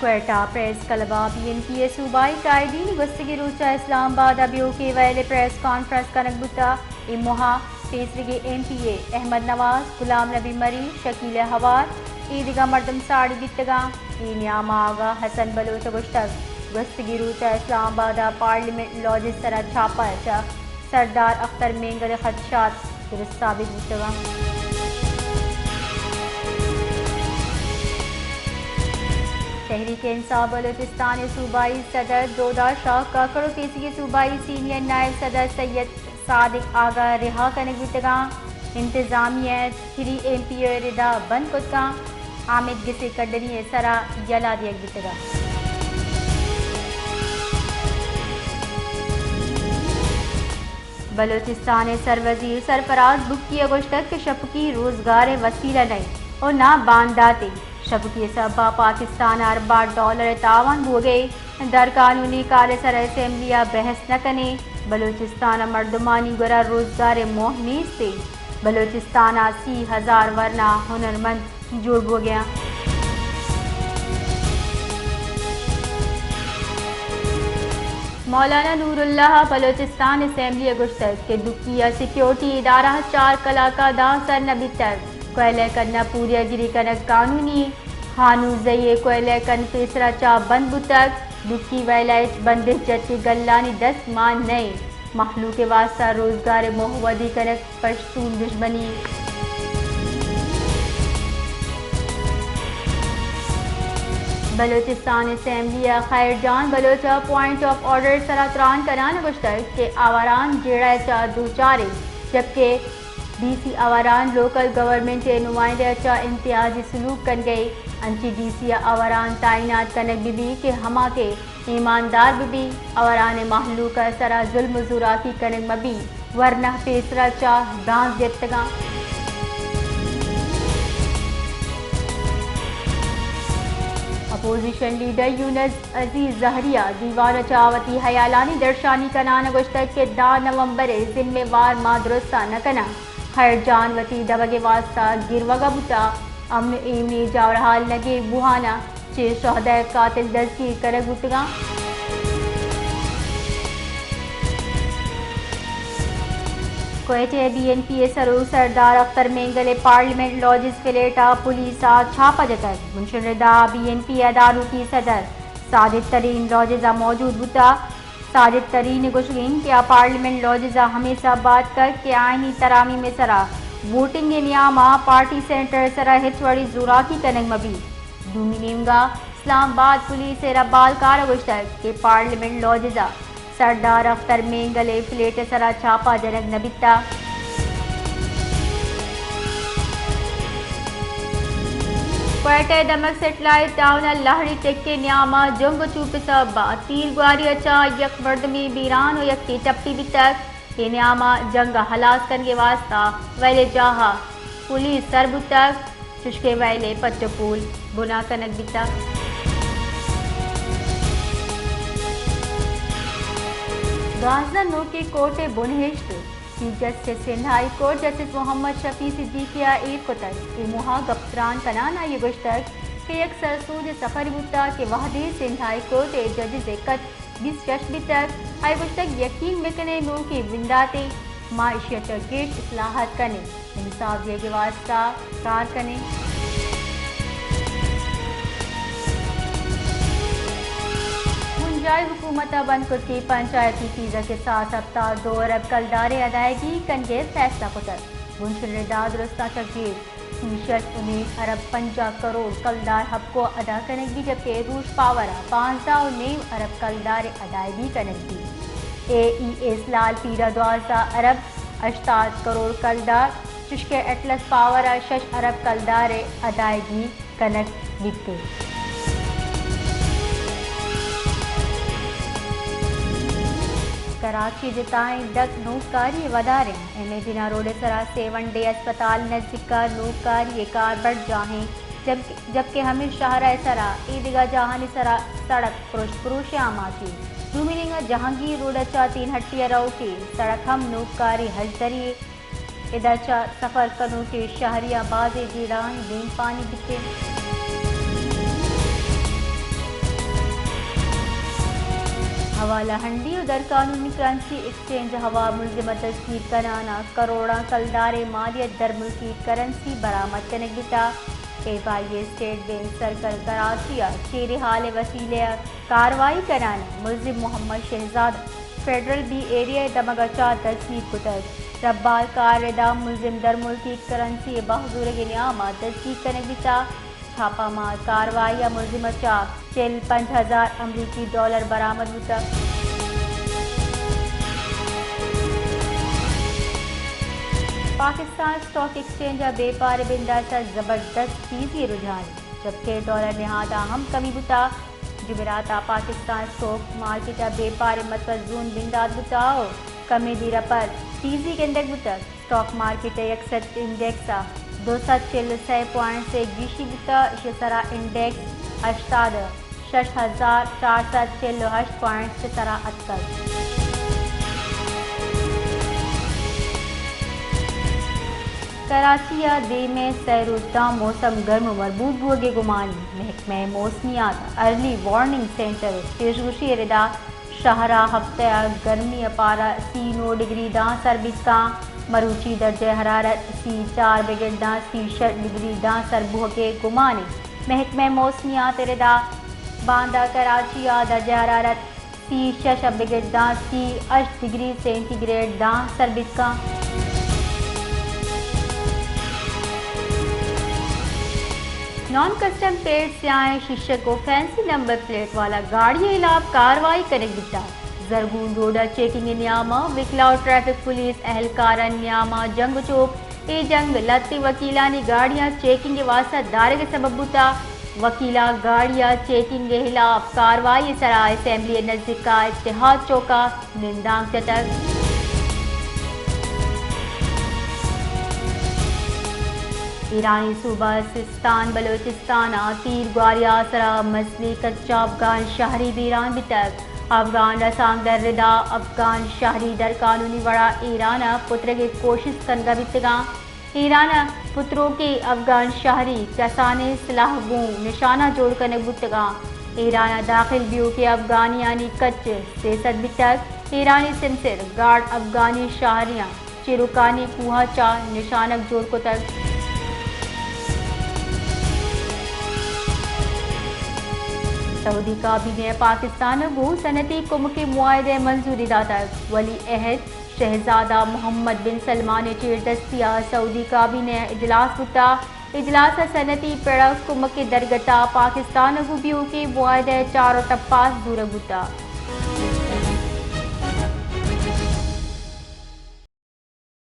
Quetta, press club ءَ be N P ءِ صوبائی قائدین گوستگیں روچ ءَ اسلام آباد ءَ بیوکیں ویل ءَ پریس کانفرنس کنگ بوتگ۔ اے موہ ءَ پیسریگیں ایم پی اے احمد نواز، غلام نبی مری، شکیل ہوار، اے دگہ مردم ساڑی بیتگ اَنت۔ اے نیام ءَ آغا حسن بلوچ ءَ گوشتگ، گوستگیں روچ ءَ اسلام آباد ءَ پارلیمنٹ لاج ءِ سر ءَ چھاپہ ءَ چہ سردار اختر مینگل ءِ خدشات درست ثابت بوتگ اَنت۔ تحریک انصاف بلوچستان ءِ صوبائی صدر دودا شاہ کاکڑ ءُ پیسریگیں صوبائی سینئر نائب صدر سید صادق آغا رہا کنگ بوتگ اَنت۔ انتظامیہ ءَ تھری ایم پی اے ءِ ردا بند کتگ اَنت۔ حامد گس ءِ کڈنی ءِ سرا یلہ دیگ بوتگ اَنت۔ بلوچستان ءِ سروزیر سرفراز بگٹی ءَ گوشتگ کہ شپکی روزگار ءِ وسیلہ نہ اِنت ءُ نہ بانداتے۔ شپکی ءِ سبب ءَ پاکستان ءَ ارباں ڈالر ءِ تاوان بوگ ءَ اِنت۔ در قانونی کار ءِ سر ءَ اسمبلی ءَ بحث نہ کن ایں۔ بلوچستان ءِ مردمانی گورا روزگار ءِ موہ نیست اِنت۔ بلوچستان ءَ سی ہزار ورنا ہنرمند جوڑ بوگ ءَ اَنت۔ مولانا نوراللہ ءَ بلوچستان اسمبلی ءَ گوشتگ کہ دکی ءَ سیکیورٹی ادارہ چار کلاک ءَ داں سر نہ بیتگ۔ کوئلہ کن ءَ پوریاگری کنگ قانونی اِنت۔ ہانوز ءِ کوئلہ کن پیسرا چہ بند بوتگ۔ دکی ویل ءَ ہچ بندش جت کہ گلانی دست مان نہ اِنت۔ مہلوک ءِ واستہ روزگار ءِ موہ ودی کنگ پشتون دژمنی۔ بلوچستان اسمبلی ءَ خیر جان بلوچ ءَ پوائنٹ آف آرڈر ءِ سرا تران کنان ءَ گوشتگ کہ آواران جیڑہ ءَ چہ دوچار اِنت، جبکہ D C Awaran local government ءِ نمائندہ ءَ چہ امتیازی سلوک کنگ ءَ اِنت، انچیں ڈی سی ءَ آواران تعینات کنگ بہ بیت کہ ہما کہ ایماندار بہ بیت، آواران ءِ مہلوک ءِ سرا ظلم ءُ زوراکی کنگ مہ بیت، ورنہ پیسرا چہ برانز گپتگ اَنت۔ اپوزیشن لیڈر یونس عزیز زہری ءَ دیوان ءَ چہ وتی ہیالانی درشانی کنان ءَ گوشتگ کہ دہ نومبر ءِ ذمہ وار ما درستاں نہ کناں۔ خیر جان وتی دمگ ءِ واستہ گروگ ءَ بوتگ۔ امن ءُ ایمنی جاورحال نگیگ بوھان ءَ چہ شہداء قاتل دزگیر کنگ بوتگ اَنت۔ کوئٹہ ءِ بی این پی ءِ سروک سردار اختر مینگل ءِ پارلیمنٹ لاجز فلیٹ ءَ پولیس ءَ چھاپہ جتگ۔ بنشن ردا بی این پی ءِ ادارکی صدر ساجد ترین لاجز ءَ موجود بوتگ۔ ساجد ترین ءِ گوشگ اِنت کہ آ پارلیمنٹ لاجز ءَ ہمے سبب ءَ اتکگ کہ آئینی ترامیم ءِ سرا ووٹنگ ءِ نیام ءَ پارٹی سینٹر ءِ سرا ہچ وڑیں زوراکی کنگ مہ بیت۔ دومی نیمگ ءَ اسلام آباد پولیس ءِ ربالکار ءَ گوشتگ کہ پارلیمنٹ لاجز ءَ سردار اختر مینگل ءِ فلیٹ ءِ سرا چھاپہ جنگ نہ بیتگ۔ کوئٹہ ءِ دمگ سیٹلائٹ ٹاؤن ءَ لہڑی ٹک ءِ نیام ءَ جنگ ءُ چوپ ءِ سبب ءَ تیرگواری ءَ چہ یک مردمے بیران ءُ یکے ٹپی بیتگ۔ اے نیام ءَ جنگ ءَ ہلاس کنگ ءِ واستہ ویل ءِ جاہ ءَ پولیس سر بوتگ، چشکہ ویل ءِ پٹ ءُ پول بنا کنگ بیتگ۔ دوازدہ نوکیں کورٹ ءِ بنہشت، chief justice Sindh high court justice Muhammad Shafi Siddiqui ءَ ایر کتگ۔ اے موہ ءَ گپ تران کنان آئی ءَ گوشتگ کہ یک سرسوج ءِ سفرے بوتگ کہ وہدے سندھ ہائی کورٹ ءِ ججز ءِ کچ بیست شش بیتگ، آئی ءَ گوشتگ، یقین بہ کن ئے نوکیں بنداتے، ما ایشی ءَ چہ گیش اصلاحات کن ایں، انصاف دیگ ءِ واستہ کار کن ایں۔ بنجاہی حکومت ءَ بند کتگیں پنچایتی فیس ءِ کساس ءَ ہپتاد دو ارب کلدار ءِ ادائیگی کنگ ءِ فیصلہ کتگ۔ بنشن ردا درستاں چہ گیش سی شش ءُ نیم ارب پنجاہ کروڑ کلدار ہپکو ادا کنگ بیت، جبکہ روش پاور ءَ پانزدہ ءُ نیم ارب کلدار ءِ ادائیگی کنگ بیت۔ اے ای ایس لال پیر ءَ دوازدہ ارب ہشتاد کروڑ کلدار، چشکہ ایٹلس پاور ءَ شش ارب کلدار ءِ ادائیگی کنگ بیت۔ کراچی ءِ جتائیں ڈک نوکاری ءِ ودار ءَ ایم اے جناح روڈ ءِ سرا سیون ڈے اسپتال ءِ نزیک ءَ نوکاری ءِ کاربڈ جاہیں، جبکہ، جبکہ ہمے شاہراہ ءِ سرا اے دگہ جاہانی سرا سڑک پرشت پروش ءِ آماچ اِنت۔ دومی نیمگ ءَ جہانگیر روڈ ءَ چہ تین ہٹی ءَ روکیں سڑک ہم نوکاری ہژدری ادا چہ سفر کنوکیں شہریاں بازیں جیڑہانی دیمپانی بیت اِنت۔ حوالہ ہنڈی و درقانونی کرنسی ایکسچینج ہوا ملزم ء دزگیر کنان ء کروڑاں کلدارے مالیت درملکی کرنسی برآمد کنگ بوتگ۔ F I A state bank circle Karachi ء چیرے ہال ء وسیلہ ء کاروائی کنان ء ملزم محمد شہزاد فیڈرل بی ایریا ء دمگ ء چہ دزگیر کتگ۔ ربال کار ردا ملزم درملکی کرنسی ء بہزورگ ء نیام ء دزگیر کنگ بیتگ۔ چھاپہ مار کاروائی ء ملزم ء چہ چل پنچ ہزار امریکی ڈالر برآمد بوتگ۔ پاکستان اسٹاک ایکسچینج ء بیپار ء بنداس ء زبردست تیزی ء رجحان، جبکہ ڈالر نہاد ء ہم کمی بوتگ۔ جمعرات ء پاکستان اسٹاک مارکیٹ ء بیپار ء متوزن بندات بوتگ ء کمیدی رپر تیزی گندگ بوتگ۔ اسٹاک مارکیٹ ء یک سد انڈیکس ء دو سد چل ء سئے پوائنٹس ء گیشی بوتگ، ایشی ء سرا انڈیکس ہشتاد ء شش ہزار چار سد چل ء ہشت پوائنٹس ء سرا اتکگ۔ کراچی ء دیم ء سئے روچ داں موسم گرم ء مربوط بوگ ء گمان۔ محکمہ موسمیات ارلی وارننگ سینٹر ء پیشگوشی ء ردا شہر ء ہفتہ ء گرمی ء پارہ سی نو ڈگری داں سر بیت کاں۔ مروچی درجہ حرارت سی چار بگر داں سی شش ڈگری داں سر بوہگ ء گمان انت۔ محکمہ موسمیات ء ردا باندا کراچی ء درجہ حرارت سی شش ء بگر داں سی ہشت ڈگری سینٹی گریڈ داں سر بیت کاں۔ نان کسٹم پیڈ سیاہیں شیشگ و فینسی نمبر پلیٹ والا گاڑی ء ہلاپ کاروائی کنگ بیتگ۔ زرگون روڈ ء چیکنگ ء نیام ء وکلا و ٹریفک پولیس اہلکارانی نیام ء جنگ و چوپ۔ اے جنگ لہتیں وکیلانی گاڑیاں چیکنگ ء واستہ دارگ ء سبب بوتگ۔ وکیلاں گاڑی ء چیکنگ ء ہلاپ کاروائی ء سرا اسمبلی ء نزیک ء اتحاد چوک ء نندانک جتگ۔ ایرانی صوبہ سیستان بلوچستان ء تیر گواری ء آسرا مزنیں کچ ء افغان شہری بیران بیتگ۔ افغان رسانکدر ردا افغان شہری در قانونی وڑا ایران ء پترگ ء کوشست کنگا بیتگاں۔ ایران ء پتروکیں افغان شہری کسانیں سلاہ گوں نشانہ جوڑ کنگ بوتگاں۔ ایران ء داخل بیوکیں افغانیانی کچ سے سد بیتگ۔ ایرانی سمسر گارڈ افغانی شہریاں چیروکانی کوہ ء چہ نشانگ جوڑ کتگ۔ سعودی کابینہ ء پاکستان ء گوں صنعتی کمک ء معاہدہ ء منظوری داتگ۔ ولی عہد شہزادہ محمد بن سلمان ء چیردستی ء سعودی کابینہ ء اجلاس بوتگ۔ اجلاس ء صنعتی پڑ ء کمک ء درگت ء پاکستان ء گوں بیوکیں معاہدہ ء چار ء ٹپاس زورگ بوتگ۔